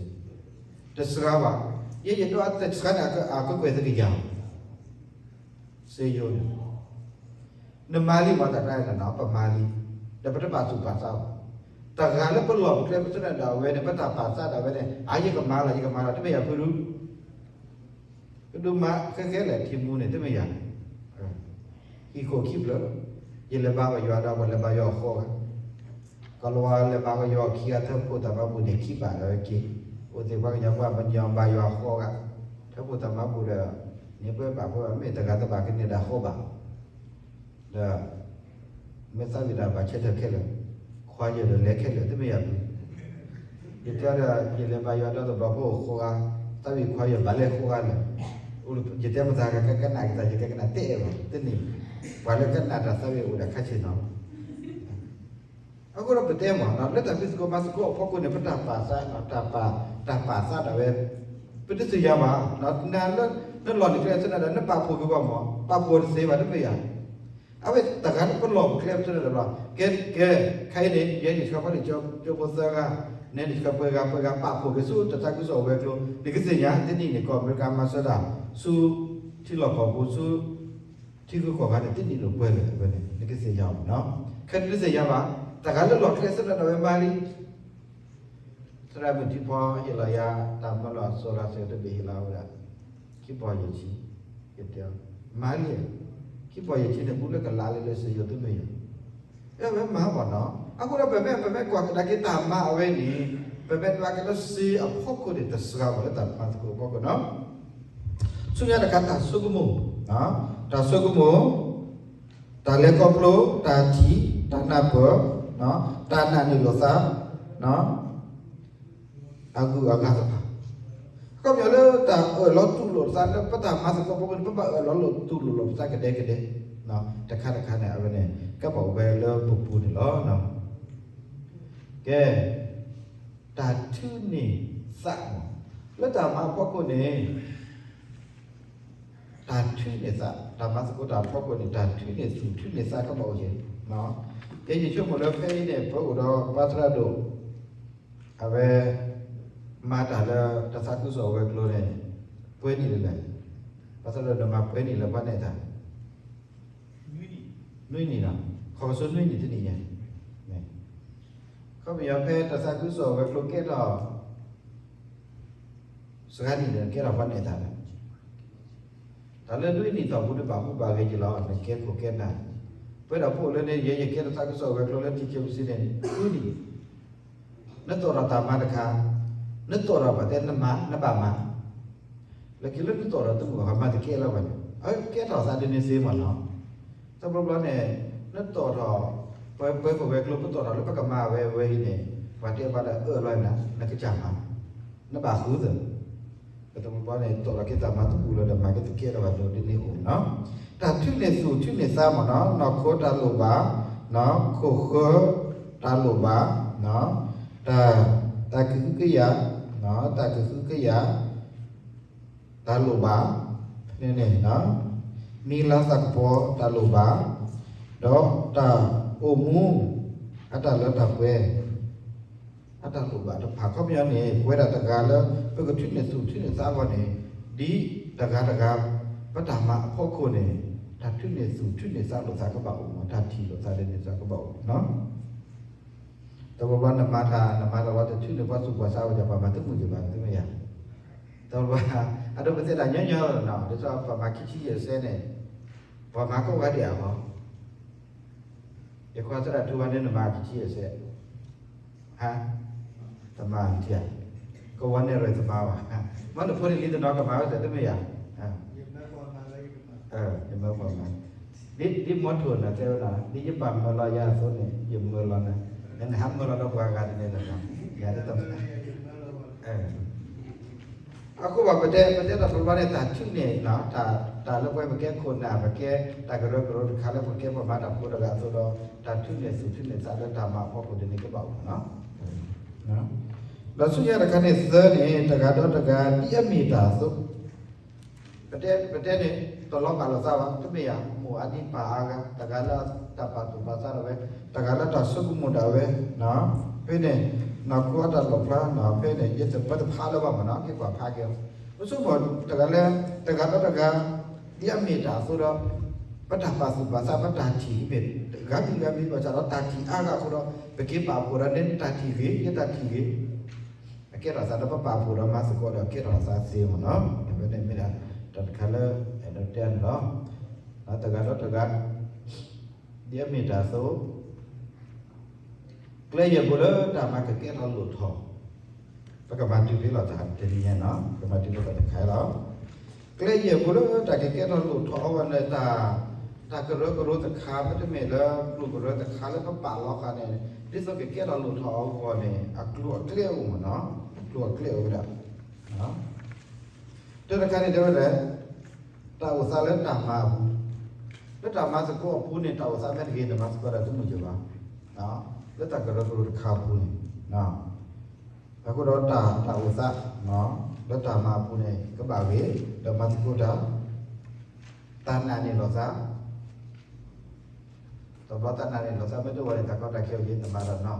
တစှၤဘၣ်, ယဲယဒွးတစှၤန့ၣ် အကကွဲၢ်သကယၤ စ့ယိၤန့ၣ် နမၤလံမးတၢ်ကျါန့ၣ်နီၤ ပမၤလံ, ဒီးပတဘၣ်သူၣ်ပာ်သးဘၣ်, တဂၤလၢပလီၢ်ပကျဲပသရၣ်ဒၣ်ဝဲန့ၣ် ပတၢ်ပာ်သးဒၣ်ဝဲန့ၣ် အါယကမၤလီၤ ယကမၤလီၤ တမ့ၢ်ယၤဖုဒူ, ကဒုးမၤဃဲဃဲလဲၣ် ထံမူန့ၣ် တမ့ၢ်ယၤ, ဟံၣ်ခိၣ်ခံဖျၢၣ်, ယလဲၤဘါယွၤဒီး ပှၤလဲၤဘါယွၤအဃိဂၤ ကီၤလၤဝါလဲၤဘါကယီၤခံဂၤ ထၢဖှိၣ်တၢ်မၤဘူၣ်န့ၣ် ခံဘၣ်လၢက့ၤ, အိၣ်သ့ၣ်ပှၤကညီပှၤပညီဘါယွၤဃိးဂၤ, ထၢဖှိၣ်တၢ်မၤဘူၣ်ဒီး န့ၣ်ပှဲၤဘၣ်ပှဲၤဘၣ် မ့ၢ်တဂၤတဘၣ်ကန့ၢ်ဒၣ်ဃိးဘၣ်, ဒီး မ့ၢ်သးဝံၣ်တၢ်ဘၣ်ဆၢထၢၣ်ခဲလၢာ်, ခွါယဲၢ်ဒီးလဲၤခဲလၢာ် တမ့ၢ်ယၤဘၣ် ယတဲဒီး ယလဲၤဘါယွၤဒီတဘျီဖိအိၣ်ဃိးဂၤ, သးဝံၣ်ခွါယဲၢ်ဘၣ်လဲၤဃိးဂၤလၢာ်, ယတဲမတၤကကနၣ်က့ၤတၢ် ယကကနၣ်တဲာ်အီၤတန့ၢ်, ပှၤလၢကနၣ်တၢ်သးဝံၣ်အိၣ်ဒၣ်ခါဆ့ၣ်နီၤ အဃိဒီးပတဲမး လၢတၢ်ဖံးသကိးမၤသကိးအဖီခိၣ်န့ၣ် ပတၢ်ပာ်သး တၢ်ပာ် တၢ်ပာ်သးဒၣ်ဝဲ ပတသ့ၣ်ညါဘၣ်, နလၢ နလီၢ်န့ၣ်ကျဲသနာ်ဒီး နပာ်ဖှိၣ်က့ၤပှၤမး ပာ်ဖှိၣ်တသ့ဘၣ် တမ့ၢ်ယၤ, အဝဲတဂၤလၢပလီၢ်ပကျဲသနာ်ဒီး ကဲ ကဲ ခဲအံၤန့ၣ် ယဲန့ၣ်ဆှၢပှၤလံာ်ကၠိဖိသၢဂၤ, နဲန့ၣ်ဆှၢပှဲၤဂၤ ပှဲၤဂၤ ပာ်ဖှိၣ်က့ၤဆူတၢ်သးခုကစီၣ်ဝဲၤကျိၤ နကသ့ၣ်ညါ တနံၣ်န့ၣ် ကီၢ်အမဲရကၤမၤစၢၤတၢ် ဆူ ထံလီၢ်ကီၢ်ပူၤဆူ ထံဂုၤကီၢ်ဂၤန့ၣ် တနံၣ်န့ၣ်ပှဲၤလၢာ်ဝဲန့ၣ် နကသ့ၣ်ညါအီၤနီၤ, ခဲဒုးသ့ၣ်ညါဘၣ်, တဂၤလၢလီၢ်ကျဲသနာ်ဒီးဝဲမၤလံ သရၣ်မုၣ်ထံဖီဟ့ၣ်လီၤယၤ တၢ်မၢလီၤ solar cell တဘ့ၣ်ဟ့ၣ်လီၤဝဲဒၣ် ခံပီၢ်ယဲၢ်ဆံ, ယတဲအီၤ မၤလံ, ခံပီၢ်ယဲၢ်ဆံန့ၣ် ဘူးလၢကလးလၢလၢစ့ယိၤတမ့ၢ်ယၤ, အဝဲမၤဘၣ်နီၤ, အဃိဒီးပမ့ၢ် ပမ့ၢ်ကွၢ်ကဒါက့ၤတၢ်မၤအဝဲန့ၣ် ပမ့ၢ်ဒွးက့ၤလၢစ့အဖီခိၣ်န့ၣ် တစှၤဘၣ်လၢတၢ်မၤသကိးအဖီခိၣ်နီၤ ဆူညါတခါတၢ်ဆိကမိၣ်, တၢ်ဆိကမိၣ် တၢ်လဲၤခီဖျိ တၢ်ထံၣ် တၢ်နၢ်ပၢၢ် တၢ်နာ်န့ၢ်လိာ်သး အဂုၤအဂၤတဖၣ်, အခီပညီလၢတၢ်အၢၣ်လီၤတူၢ်လိာ်သးလၢပတၢ်မၤသကိးဖီခိၣ်န့ၣ် ပဘၣ်အၢၣ်လီၤတူၢ်လိာ်လိာ်ပသးကဒဲကဒဲ, တခါတခါန့ၣ် အဝဲန့ၣ် ကဲပှၤအိၣ်ဝဲလၢပပူၤန့ၣ်လီၤ. ကဲ တၢ်ထုးန့ၢ်သးမး လၢတၢ်မၤအဖီခိၣ်န့ၣ် တၢ်ထုးန့ၢ်သး, တၢ်မၤသကိးတၢ်အဖီခိၣ်န့ၣ် တၢ်ထုးန့ၢ်သူၣ်ထုးန့ၢ်သးကဘၣ်အိၣ်က့ၤ, ယဲယဆိကမိၣ်လၢဖဲအံၤန့ၣ် ပအိၣ်ဒီးပှၤသရၣ်ဒိၣ် အဝဲ မၤတၢ်လၢတၢ်သးခုကစီၣ်ဝဲၤကျိၤန့ၣ် ပှဲၤနံၣ်လၢလဲၣ်, ပှၤသရၣ်ဒိၣ်န့ၣ်မၤပှဲၤနံၣ်လၢပှၤနဲၣ်တၢ် နွံနံၣ်လီၤ, ခီကစိနွံနံၣ်တနံၣ်ညါ, ခီပညီဖဲတၢ်သးခုကစီၣ်ဝဲၤကျိၤကဲထီၣ် စှၤနံၣ်န့ၣ် ကဲထီၣ်ပှၤနဲၣ်တၢ်လီၤ. တၢ်လၢလွံၢ်နံၣ်သီပူၤန့ၣ် ဘၣ်ဟူးဘၣ်ဂဲၤက့ၤလီၤ နကဲခိၣ်ကဲနၢ်, ပဝဲဒၣ်ပအိၣ်လၢန့ၣ် ယဲယကဲထီၣ်သးကစီၣ်ဝဲၤကျိၤလၢ ထံက့ပစံန့ၣ် ဃုနံၣ်, နသိၣ်ထီၣ်တၢ်မၤတခါ, နသိၣ်ထီၣ်ဘၣ်တဲနမၤ နဘၣ်မၤ, လၢခံလၢနသိၣ်ထီၣ်တမုာ် ပှၤမၤတကဲလၢၤဘၣ်န့ၣ် အကဲထီၣ်သးဒ်န့ၣ်စ့မ့ၢ်နီၤ, တဘျီဘျီန့ၣ် နသိၣ်ထီၣ် ပဝဲပဝဲၤကျိၤပသိၣ်ထီၣ်လၢပကမၤဝဲဝဲအံၤန့ၣ် ပှၤတဲဘၣ်ဒီးအၢၣ်လီၤနၤ နကစၢ်မၤ, နဘၣ်ဃုသၢ ပတမုၢ်ဘီန့ၣ် သိၣ်လီၤက့ၤတၢ်မၤတပူၤလၢၤဒီး မၤက့ၤတကဲထီၣ်ဘၣ်ဒီးဒ်န့ၣ်အိၣ်နီၤ, တၢ်ထုးန့ၢ်သူၣ်ထုးန့ၢ်သးမ့ၢ်နီၤ, နီၢ်ခိတၢ်လိၣ်ဘၣ်, ခိၣ်ဃၢတၢ်လိၣ်ဘၣ်, တၢ် တၢ်ကဟုကယာ်, တၢ်ကဟုကယာ် တၢ်လိၣ်ဘၣ်, ဖဲန့ၣ်န့ၣ် မံၤလၤသးကပီၤတၢ်လိၣ်ဘၣ်, ဒီးတၢ်အိၣ်မူ အတၢ်လၢတၢ်ပှဲၤ အတၢ်လိၣ်ဘၣ်တဖၣ် ခီပညီန့ၣ် ပဝဲဒၣ်တဂၤလၢ ပကထုးန့ၢ်သူၣ်ထုးန့ၢ်သးအဂီၢ်န့ၣ် ဒ်တဂၤတဂၤ ပတၢ်မၤအဖီခိၣ်န့ၣ် တၢ်ထုးန့ၢ်သူၣ်ထုးန့ၢ်သးလိာ်သးကဘၣ်အိၣ်မး တၢ်ထံၣ်လိာ်သးဒ်န့ၣ်သးကဘၣ်အိၣ်နီၤ, တဘျီဘျီနမၤတၢ် နမၤတၢ်လီၤတထုးန့ၢ်ပှၤသူၣ်ပှၤသးဝဲဒၣ် ပှၤမၤတမုာ်က့ၤဘၣ် တမ့ၢ်ယၤ, တဘျီဘျီ အဒိပသဲဒၣ်ညီညီနီၤ ဒ်သိးပှၤမၤခံဆံယဲၢ်စဲန့ၣ် ပှၤမၤကိးဂၤဒဲးအဂီၢ် ယကွၢ်သရၣ်ထူဝါန့ၣ် နမၤကဆံယဲၢ်စဲး, ဟါ, တမၤထံၣ်ဧါ, ကဝီၤနဲၣ်ရွဲၣ်တမၤဘၣ်, မ့ၢ်နဖိန့ၣ်လံတနီၤကမၤဝဲစဲးတမ့ၢ်ယၤ, ယမၢပှၤမၤ, ဒ်မီထိၣ်နတဲဝဲဒၣ် ဒ်ယပၢ်မၢလီၤယၤအသိးန့ၣ် ယမၢလီၤနၤ, နဟးမၢလီၤဒီးပှၤဂၤတန့ၣ်လီၤ, ယၤတမၤ, အဃိဘၣ်ပတဲ ပတဲတၢ်တဘျီန့ၣ် တၢ်ထုးန့ၢ် တၢ်လၢပဝဲပကဲခိၣ်နၢ် ပကဲတၢ်ကရၢကရိတခါလၢပကဲပှၤမၤတၢ်ဖိတဂၤအသိးဒီး တၢ်ထုးန့ၢ်သူၣ်ထုးန့ၢ်သးလၢတၢ်မၤအဖီခိၣ်ဒ်န့ၣ်ကဘၣ်အိၣ်မးနီၤ, ဒီးဆူညါတခါန့ၣ်သၢန့ၣ် တဂၤဒီးတဂၤ ဒ်အမ့ၢ်တၢ်အသိး ပတဲ ပတဲန့ၣ် တလီၤဘၣ်လိာ်သးဘၣ် တမ့ၢ်ယၤ မိၢ်အါဒံပၢ်အါဂၤ တဂၤလၢတၢ်ပာ်သူၣ်ပာ်သးဒၣ်ဝဲ တဂၤလၢတၢ်ဆိကမိၣ်ဒၣ်ဝဲ, ဖဲန့ၣ် နီၢ်ခိအတၢ်လီၣ်ဖျါနီၤ ဖဲန့ၣ် ယတပၢတဖးလၢၤဘၣ်မ့ၢ်နီၤ က့ၤကွၢ်ဖးက့ၤအီၤ, ပဆိကမိၣ်တဂၤလၢ တဂၤဒီးတဂၤ ဒ်အမ့ၢ်တၢ်အသိးဒီး ပတၢ်ပာ်သူၣ်ပာ်သး ပတၢ်ထံၣ်ကမ့ၢ် ဂၤမံၤဂၤမံၤဘၣ်ဆၣ်ဒီး တၢ်ထံၣ်အါဂၤအဃိဒီး ပက့ၤပာ်ဖှိၣ်ဒီးန့ၣ် တၢ်ထံၣ်ဂ့ၤ ယတၢ်ထံၣ်ဂ့ၤ အကဲထီၣ်သးဒီးပပာ်ဖှိၣ်ဒီးမၤသကိးဒီးကဲထီၣ်သးသ့မ့ၢ်နီၤ, အဝဲန့ၣ်မ့ၢ်ဒၣ် တၢ်တခါလၢ အဲၣ်ဒိးတဲန့ၣ်လီၤ, တဂၤဒီးတဂၤ ဒ်အမ့ၢ်တၢ်အသိး ကျဲယဲၢ်ဘိလၢတၢ်မၤကကဲထီၣ်လိၣ်ထီၣ်, ပကမၤတုၤဖဲလီၤတၢ်တနံၤညါနီၤ ကမၤတုၤဖဲလီၤတခါလီၤ, ကျဲယဲၢ်ဘိလၢတၢ်ကကဲထီၣ်လိၣ်ထီၣ်အဂီၢ်န့ၣ် တၢ် တၢ်ကရၢကရိတခါ ပတမ့ၢ်လၢကျိၤကရၢတခါလၢပပာ်လီၤဃာ်န့ၣ် ဒ်သိးကကဲထီၣ်လိၣ်ထီၣ်အဂီၢ်န့ၣ် အကျိၤအကျဲအိၣ်မ့ၢ်နီၤ, အကျိၤအကျဲအိၣ်ဝဲဒၣ် တၢ်တခါန့ၣ်တဲဝဲဒၣ် တၢ်အိၣ်သးလၢတၢ်မၤအပူၤ, လၢတၢ်မၤသကိးအပူၤန့ၣ် တၢ်အိၣ်သးမ့ၢ်တဂ့ၤ နမၤသကိးတၢ်တမုာ်ယၤဘၣ်, လၢတၢ်ကရၢကရိတခါအပူၤန့ၣ်, အဃိဒီးတၢ် တၢ်အိၣ်သး လၢတၢ်မၤအပူၤန့ၣ် ကဘၣ်ဂ့ၤ ဒီးမၤသကိးတၢ်, တၢ်နာ်န့ၢ်လီၤသး တဘျီတၢ်နာ်န့ၢ်လီၤသးမ့ၢ်တအိၣ်ဘၣ်န့ၣ် တၢ်ကီတၢ်ခဲအိၣ်က့ၤ နမၤတၢ်နီ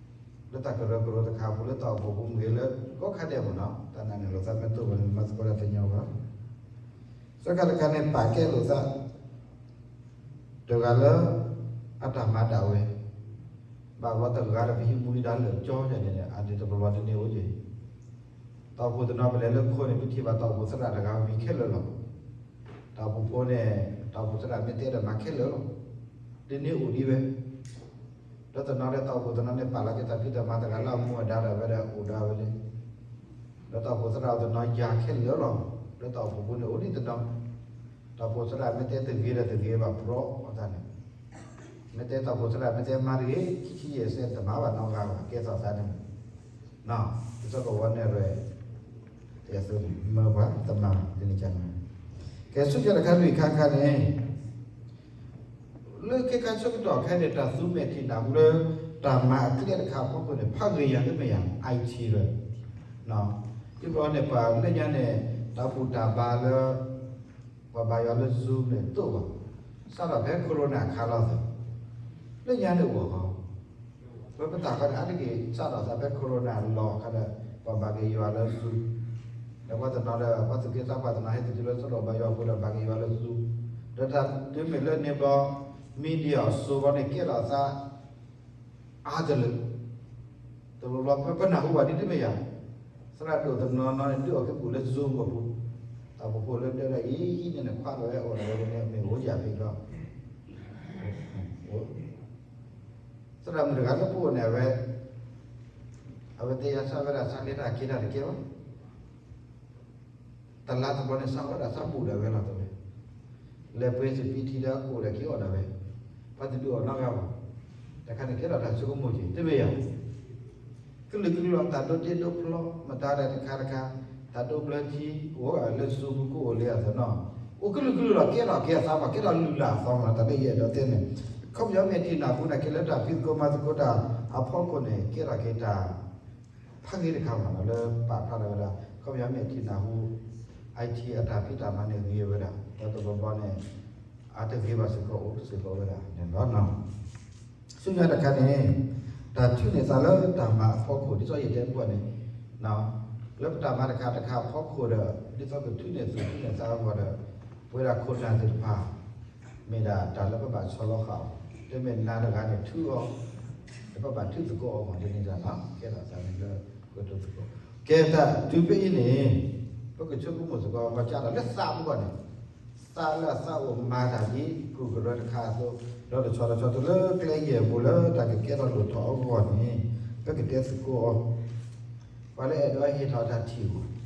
ၤ, လၢတၢ်ကရၢကရိတခါအပူၤ လၢတၢ်အိၣ်ဖှိၣ်ပူၤမ့ၢ်ဂ့ၤ လၢကိးခါဒဲးမ့ၢ်နီၤ တၢ်နာ်န့ၢ်လီၤသးမ့ၢ်တအိၣ်ဘၣ်န့ၣ် နမၤသကိးတၢ်တညီဘၣ်, သၢခါတခါန့ၣ် ပာ်ကဲလိာ်သး တဂၤလၢ အတၢ်မၤဒၣ်ဝဲ, ဘၣ်ဘျီတဂၤဒီးပဟံးမူဒါလၢာ်ကၠီယၤန့ၣ် အဒ်တဘျီဘျီဒ်န့ၣ်အိၣ်က့ၤ တၢ်အိၣ်ဖှိၣ်တနီၤပလဲၤလၢခိၣ်န့ၣ် ပထံၣ်ဘၣ်တၢ်အိၣ်ဖှိၣ်သရၣ်တဂၤဝံၤခဲလၢာ်လီၤ. တၢ်အိၣ်ဖှိၣ်ဖိန့ၣ် တၢ်အိၣ်ဖှိၣ်သရၣ်မ့ၢ်တဲဒီးမၤခဲလၢာ်လီၤ. ဒ်န့ၣ်အိၣ်ဒံးဝဲ, ဒီးတနီၤဒီးတၢ်အိၣ်ဖှိၣ်တနီၤန့ၣ် ပာ်လီၤက့ၤတၢ်ဖံးတၢ်မၤတဂၤလၢအမူအဒါဒီးဝဲဒီးအိၣ်ဒီးဝဲလံ. ဒီးတၢ်အိၣ်ဖှိၣ်သရၣ်တနီၤယၤခဲလၢာ်လီၤ. လၢတၢ်အိၣ်ဖှိၣ်ဖိန့ၣ်အိၣ်ဒံးတနီၤ, တၢ်အိၣ်ဖှိၣ်သရၣ်မ့ၢ်တဲတဂ့ၤဒီးတဂ့ၤဘၣ်ပြီအသးန့ၣ် မ့ၢ်တဲတၢ်အိၣ်ဖှိၣ်သရၣ် မ့ၢ်တဲမၤတဂ့ၤ ခံဆံယဲၢ်စဲး တမၤဘၣ်နီတဂၤဘၣ် ကဲထီၣ်သးန့ၣ်, ဒ်သိးကဝီၤနဲၣ်ရွဲၣ် အသိးန့ၣ် မၢပှၤတမၤ တနံၤကန့ၣ်, ကဲဆူညါတခါလွံၢ်ခါခါန့ၣ် လၢခဲခါဆၢကတီၢ်ခဲအံၤန့ၣ် တၢ်သူမဲာ်ထံၣ်နၢ်ဟူလၢ တၢ်မၤအကျဲတခါအဖီခိၣ်န့ၣ် ဖးဂ့ၤယၤလၢမ့ၢ်ယၤ I T လၢ ဒ်သိးန့ၣ် ပှၤလၢညါန့ၣ် တၢ်ဘူၣ်တၢ်ဘါလၢ ပှၤဘါယွၤလၢ Zoom န့ၣ် တအိၣ်ဘၣ်. စးထီၣ်ဖဲ Corona အခါလီၤသး, လၢညါန့ၣ်အိၣ်ဂီၢ်, ပပတၢ်ဃီန့ၣ် အါတက့ၢ်စးထီၣ်သးဖဲ Corona လီၤအခါဒီး ပှၤဘါက့ၤယွၤလၢ Zoom, ဒီးပှၤတနီၤဒီး ပှၤသူၣ်က့သးပှၢ်တနီၤ ဟဲသ့ၣ်တုၤလၢသိၣ်လိဘါယွၤအဃိဒီး ဘါက့ၤယွၤလၢ Zoom, ဒီးတၢ်တုၤမ့ၢ်လၢန့ၣ်ဘျီ media အစိၤဘျီန့ၣ် ကဲထီၣ်သး အါတလၢာ်, တဘျီဘျီပနၢ်ဟူဘၣ်ဒ်တမ့ၢ်ယၤ, သရၣ်ဒိၣ်တနီၤနီၤန့ၣ် ဒုးအီၣ်က့ၤဘူၣ်လၢ Zoom အပူၤ, အပူၤဃိလၢဒၢးဒၣ်အံၤန့ၣ် နခွါလီၤဝဲအိၣ်လီၤဝဲန့ၣ် မ့ၢ်အိၣ်ယၤဖဲဒီး သရၣ်မုၣ်တဂၤလၢပအိၣ်န့ၣ် အဝဲ အဝဲသ့ၣ်ယါဆၣ်ဝဲဒၣ် ဆၣ်လ့တၢ်က့တၢ်တကဲဘၣ်. တလါတဘျီန့ၣ် ဆၣ်ဝဲဒၣ်ဆၣ်ဘူးဒၣ်ဝဲလီၤတဝဲ, လဲၤပှ့ၤစပံးထံလၢအအိၣ်ဒီးက့အိၣ်ဒၣ်ဝဲ, ပှၤတဒုးအီၣ်နီတဂၤဘၣ်. တခါန့ၣ်ကဲထီၣ်တၢ်ဆိကမိၣ်က့ၤ တမ့ၢ်ဧါ. ကလုာ်ကလုာ်လီၤ တၢ်ဒိတ့ဒိဖျီ မတၤဒၣ်တခါတခါ, တၢ်ဒိဘျၢထံ အိၣ်ဂၣ်လၢစူပူၤကအိၣ်လၢအသနီၤ, အိၣ်ကလုာ်ကလုာ်လီၤ ကဲထီၣ်က့ၤအသးဘၣ် ကဲထီၣ်လုၢ်လၢ်အသီမး တၢ်လၢယအဲၣ်ဒိးတဲန့ၣ်, ခီပညီမ့ၢ်ထံၣ်နၢ်ဟူန့ၣ် ကဲလၢတၢ်ဖံးသကိးမၤသကိးတၢ်အဖီခိၣ်န့ၣ် ကဲထီၣ်က့ၤတၢ် ဖးဂ့ၤတခါမးနီၤ လၢပာ်ဖျါထီၣ်ဝဲဒၣ် ခီပညီမ့ၢ်ထံၣ်နၢ်ဟူ I T အတၢ်ဖံးတၢ်မၤန့ၣ်ဂ့ၤဝဲဒၣ် ဒီးတဘျီဘျီန့ၣ် အတဂ့ၤဘၣ်စ့ၢ်ကီးအိၣ်စ့ၢ်ကီးဝဲဒၣ်န့ၣ်လီၤ. ဆူညါတခါန့ၣ် တၢ်ထုးန့ၢ်သးလၢတၢ်မၤအဖီခိၣ် ဒ်သိးယတဲပှၤန့ၣ် လၢပတၢ်မၤတခါတခါအဖီခိၣ်ဒီး ဒ်သိးပထုးန့ၢ်သူၣ်ထုးန့ၢ်သးအဂီၢ်ဒီး ပဝဲဒၣ်ခိၣ်နၢ်သ့ၣ်တဖၣ် မ့ၢ်ဒၣ်တၢ်လၢပဘၣ်ဆီလီၤဃာ်အီၤ, တမ့ၢ်နၤတဂၤန့ၣ်ထုးအီၤ, ဒီးပဘၣ်ထုးသကိးအီၤမး တန့ၢ်တၢ်နီၤ ကဲထီၣ်သးန့ၣ်လၢ ကတိၤသကိး, ကဲတၢ်တုၤဖဲအံၤန့ၣ် ပကဆိကမိၣ်သကိး ပကစးထီၣ်လၢသးပူၤကွံာ်န့ၣ် သးလၢအသးအိၣ်မၤတၢ်ဒ် ကူၣ်ကရၢတခါအသိး, ဒီးတဆီတဆီတုၤလၢကျဲယဲၢ်ပူၤလၢတၢ်ကကဲထီၣ်လိၣ်ထီၣ်အဂီၢ်န့ၣ် ပကတဲသကိးအီၤ, ပှၤလၢအဲၣ်ဒိးဟ့ၣ်ထီၣ်တၢ်ထံၣ်အဂီၢ်